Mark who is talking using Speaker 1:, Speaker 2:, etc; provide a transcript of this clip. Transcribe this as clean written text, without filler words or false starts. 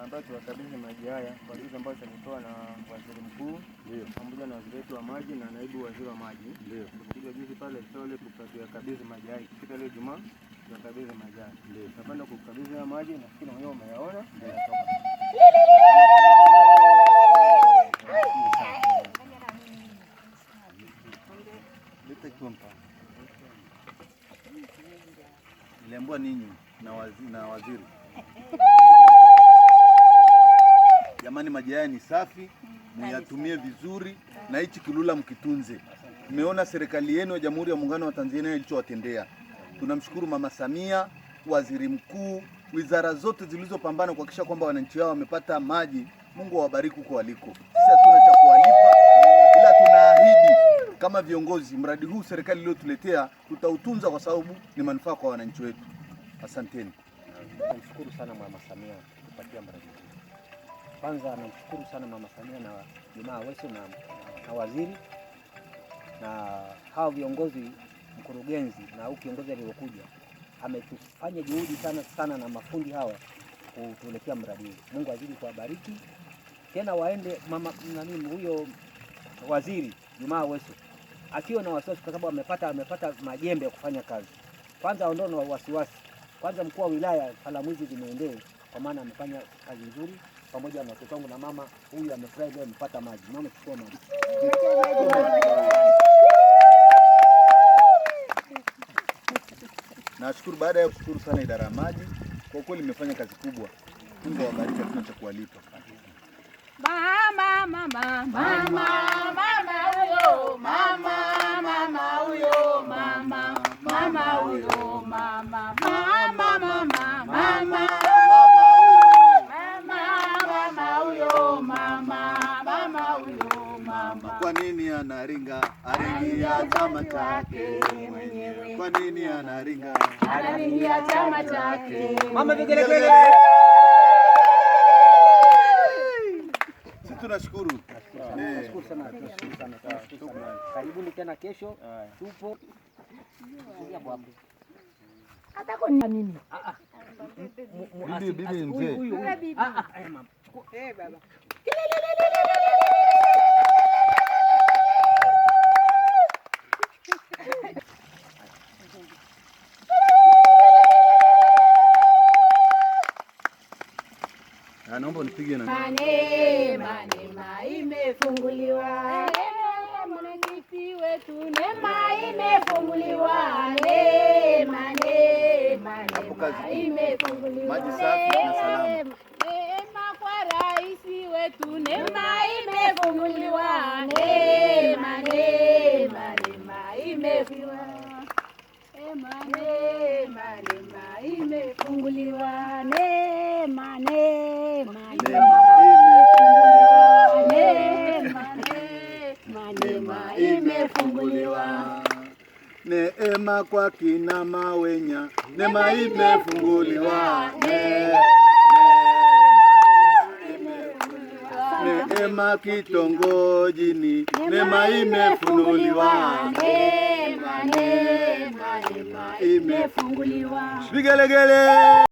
Speaker 1: Tumeambiwa tuwakabidhi maji haya kwa agizo ambayo tumepewa na waziri mkuu pamoja na waziri wetu wa maji na naibu waziri wa maji. Tulikuja juzi pale Sole tukakabidhi maji haya. Ikifika leo Ijumaa tukakabidhi maji haya. Tunapenda kukabidhi haya maji, nafikiri mwenyewe umeyaona.
Speaker 2: Leta kiwampa. Niliambiwa ninyi na waziri. Jamani, maji haya ni safi, muyatumie vizuri na hichi kilula mkitunze. Mmeona serikali yenu ya Jamhuri ya Muungano wa Tanzania ilichowatendea. Tunamshukuru Mama Samia, waziri mkuu, wizara zote zilizopambana kuhakikisha kwamba wananchi wao wamepata maji. Mungu awabariki huko waliko. Sisi hatuna cha kuwalipa, ila tunaahidi kama viongozi, mradi huu serikali iliyotuletea tutautunza kwa sababu ni manufaa kwa wananchi wetu. Asanteni.
Speaker 3: Namshukuru sana Mama Samia kutupatia mradi huu. Kwanza namshukuru sana Mama Samia na Jumaa Aweso na waziri na hawa viongozi, mkurugenzi na huyu kiongozi aliyokuja ametufanya juhudi sana sana na mafundi hawa kutuletea mradi huu. Mungu azidi kuwabariki tena, waende mama nani huyo waziri Jumaa Aweso asiwe na wasiwasi, kwa sababu amepata majembe ya kufanya kazi. Kwanza aondoe na wasiwasi kwanza, mkuu wa wilaya salamu hizi zimeendee, kwa maana amefanya kazi nzuri pamoja na watoto wangu na mama huyu amefurahi leo amepata maji. Mama, chukua maji.
Speaker 2: Nashukuru. Baada ya kushukuru sana idara ya maji, kwa kweli imefanya kazi kubwa. Mungu awabariki, hatuna cha kuwalipa.
Speaker 4: Mama, mama, mama, mama huyo, mama, mama huyo, mama, mama huyo, mama, mama, mama, mama, mama, mama huyo, mama, mama huyo, mama.
Speaker 2: Kwa nini anaringa? Aringia chama chake mwenyewe. Kwa nini anaringa?
Speaker 4: Anaringia chama chake.
Speaker 3: Mama, vigelegele.
Speaker 2: Sisi tunashukuru.
Speaker 3: Tunashukuru sana, tunashukuru sana, tunashukuru sana. Karibuni tena kesho, tupo.
Speaker 5: Nini?
Speaker 2: Bibi, bibi mzee.
Speaker 3: Huyu, huyu. Ah, ah, haya mama. Chukua.
Speaker 2: Ah, naomba unipige na
Speaker 4: Neema, neema imefunguliwa. Mwenyekiti wetu, neema imefunguliwa. Neema, neema,
Speaker 2: Hapo kazi.
Speaker 4: neema imefunguliwa.
Speaker 2: Maji safi na salama.
Speaker 4: Neema kwa rais wetu, neema imefunguliwa. Neema, neema, neema imefunguliwa. Neema, neema, neema imefunguliwa. Neema, neema,
Speaker 2: Neema imefunguliwa.
Speaker 4: neema, neema, neema imefunguliwa.
Speaker 2: Neema kwa kina Mawenya, neema imefunguliwa. Neema kitongojini, neema imefunuliwa.
Speaker 4: Neema, neema, neema
Speaker 2: Ime
Speaker 4: imefunguliwa.
Speaker 2: vigelegele.